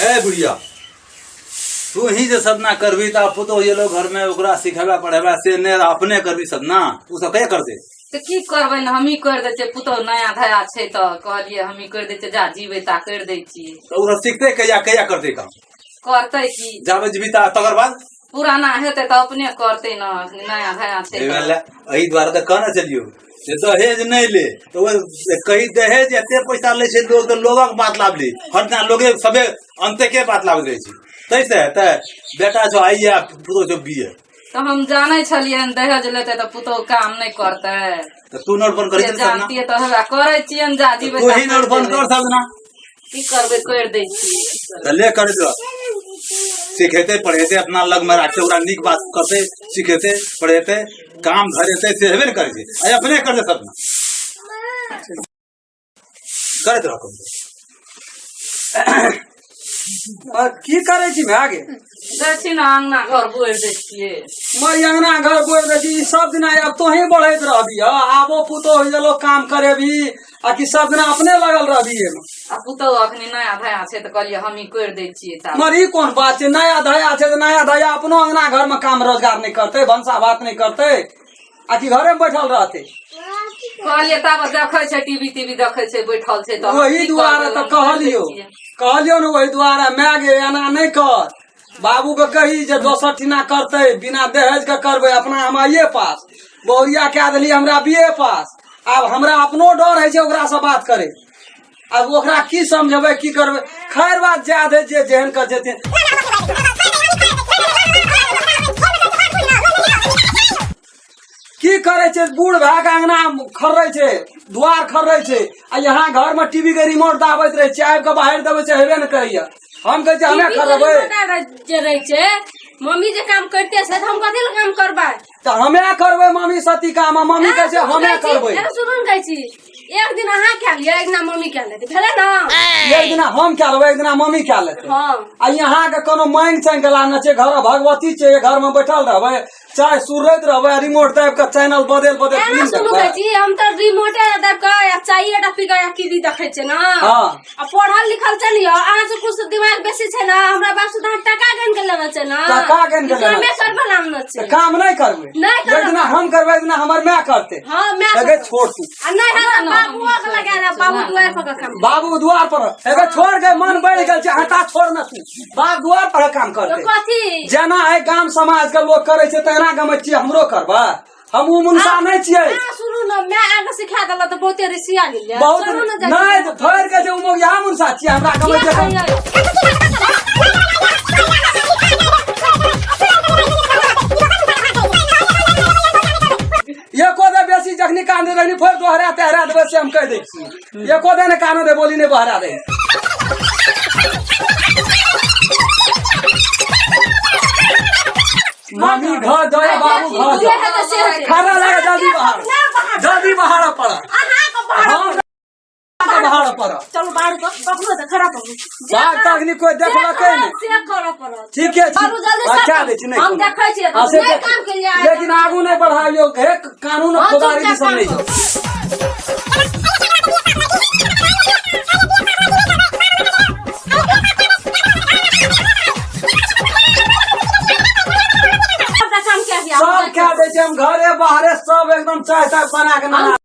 ए बुढ़िया, तू ही जे सदना करबी तऽ पुतोह एलो घर में, ओकरा सिखेबा पढ़ेबा से नहि, अपने करबी सदना, ओ सब कहिया करतै? तऽ की करबै ने, हमही करि दै छियै। पुतोह नया धया छै तऽ कहलियै हमही करि दै छियै, जा जीबै ता करि दै छियै। तऽ ओ सब सिखतै कहिया, कहिया करतै काम? करतै की? जाबे जीबी ता, तकर बाद पुराना हेतै तऽ अपने करतै ने, अखनी नया धया छै एहि तऽ। ले, एहि दुआरे तऽ कहने छलियौ जे दहेज नहि ले, तऽ ओ कही दहेज एते पैसा लै छै लोग, तऽ लोगक बात लाबली हर लोगे सबे अंते के बात लाबैत रहै छै, ताहिसँ तऽ बेटा छौ आइ ए, पुतोह छौ बी ए। तऽ हम जानै छलियै दहेज लेतै तऽ पुतोह काम नहि करतै। तऽ तू नोट बंद करै से छली सब ना? जानतियै तऽ हमरा करै छियनि, जा जीबै तू ता ही नोट करि बंद देबै। कर सब ना। की करबै, करि दै छियै। तऽ ले कर दो। सिखेतै पढ़ेतै, अपना लग में राखतै, ओकरा नीक बात करतै, सिखेतै पढ़ेतै, काम धरेतै, से हेबे ने करै छै। आइ अपने करतै सब ना, करैत रह। और की करै छी भए गेल? जाइ छी ने अङ्गना घर बोरि दै छियै। मर अंगना घर बोल दै छी। ई सब दिना आब तोही बढ़ैत रहबी, आबो पुतोह होइ गेलो, काम करेबी आ कि सब दिना अपने लगल रहबी एमे? आ पुतोह अखनी नया धया छै तऽ कहलियै हमही करि दै छियै ता। मर ई कोन बात छै? नया धया छै तऽ नया धया अपनो अंगना घर में काम रोजगार नहि करतै, भनसा भात नहि करतै, आ कि घरे में बैठल रहतै? कहलियै ताबत देखै छै टीवी तीवी देखै छै, बैठल छै तऽ वही की दुआरे करबै, तऽ हम करि दै कहलियौ छियै। कहलियौ ने वही दुआरे, माय गे, एना नहि कर, बाबू के कही जे दोसर ठिना करतै, बिना दहेज के करबै। अपना हम आइए पास बहुरिया कए देली, हमरा बी ए पास। आब हमरा अपनो डर होइ छै ओकरासँ बात करे। आब ओकरा की समझेबै, की करबै? खैर बात जाय दे, जे जेहन कर जेथिन। की करै छै? बूढ़ भए के अंगना खर्रै छै, दुआर खर्रै छै, आ यहाँ घर में टीवी के रिमोट दाबैत रहै छै, आबि के बाहर देबै छै, हेबे ने करैया। हम कहै छियै हमे खर्रबै। जे रहै छै मम्मी जे काम करते छै तऽ हम कथी लए काम करबै? तऽ हमे करबै मम्मी सती काम, आ मम्मी कहै छै हमे करबै। एना सुनू ने, कहै छी एक दिन अहाँ कए लिअ, एक दिना मम्मी कए लेतै, भेलै ने? एक दिना हम कए लेबै, एक दिना मम्मी कए लेतै। हँ। आ यहाँ के कोनो मांग चांग के लाने छै? घर भगवती छै, घर में बैठल रहबै, चाय सुरैत रहबै, आ रिमोट दाबि के चैनल बदल बदल एना फिल्म सुनू, देखबै। कहै छी हम तऽ रिमोटे दाबि कऽ या चाय टा पी कऽ या टीवी देखै छियै ने। हँ। आ पढ़ल लिखल छै ने यौ, अहाँ से कुछ दिमाग बेसी छै ने। हमरा बाप से तऽ अहाँ टका गन के लेने छै ने। टका गनि के लेने कामे छै। करबै लामने छै। तऽ काम नहि करबै? नहि करबै। एक दिना हम करबै, एक दिना हमर माय करतै। हँ, माय एगे छोड़ तू। आ नहि है तऽ बाबुओ के लगा दे, बाबू दुआरि पर के काम। बाबू दुआर पर एगे छोड़ के मन बढ़ि गेल छै, हटा, छोड़ ने तू, बाप दुआर पर काम तऽ करतै। कथी? जेना एहि गाम समाज के लोग करै छै तेना गमै छियै, हमरो करबै? हम उ मुनसा नहि छियै। अहाँ सुनू ने, माय अहाँके सिखा देलक तऽ बहुते रिसिया गेलियै। बहुत चलू ने जाइ नहि फैर के छै, उ मोगिया मुनसा छियै, हमरा गमै किया छै। कहियै? एको दे बेसी जखनी कान दे तखनी फेर दोहरा तेहरा देबै, से हम कहि दै छी। एको दे ने कानो दे बोली नहि बहरा दे। मम्मी घर जाओ, बाबू घर जे जाओ। हेतै से हेतै। खाना लगा, जल्दी बाहर, जल्दी बाहर पड़। अहाँके बाहर हम बाहर पड़। चलू बाहर कऽ कखनो तऽ खड़ा करू। बाघ तऽ अखनी कोइ देखलकै नहि। से करऽ पड़त। ठीके छै। बाबू जल्दी अच्छा सब दै छी, नहि हम कोनो। देखै छियै, हाँ, से नहि देख। काम केलियै आइ। लेकिन आगू नहि बढ़ाइयो, हे कानून हम फौजदारी चुपचाप सब नहि काम जाओ। सबटा काम कए दिअ। सब कए दै छै हम, घरे बाहरे सब एकदम चाय ताय बना के नहा।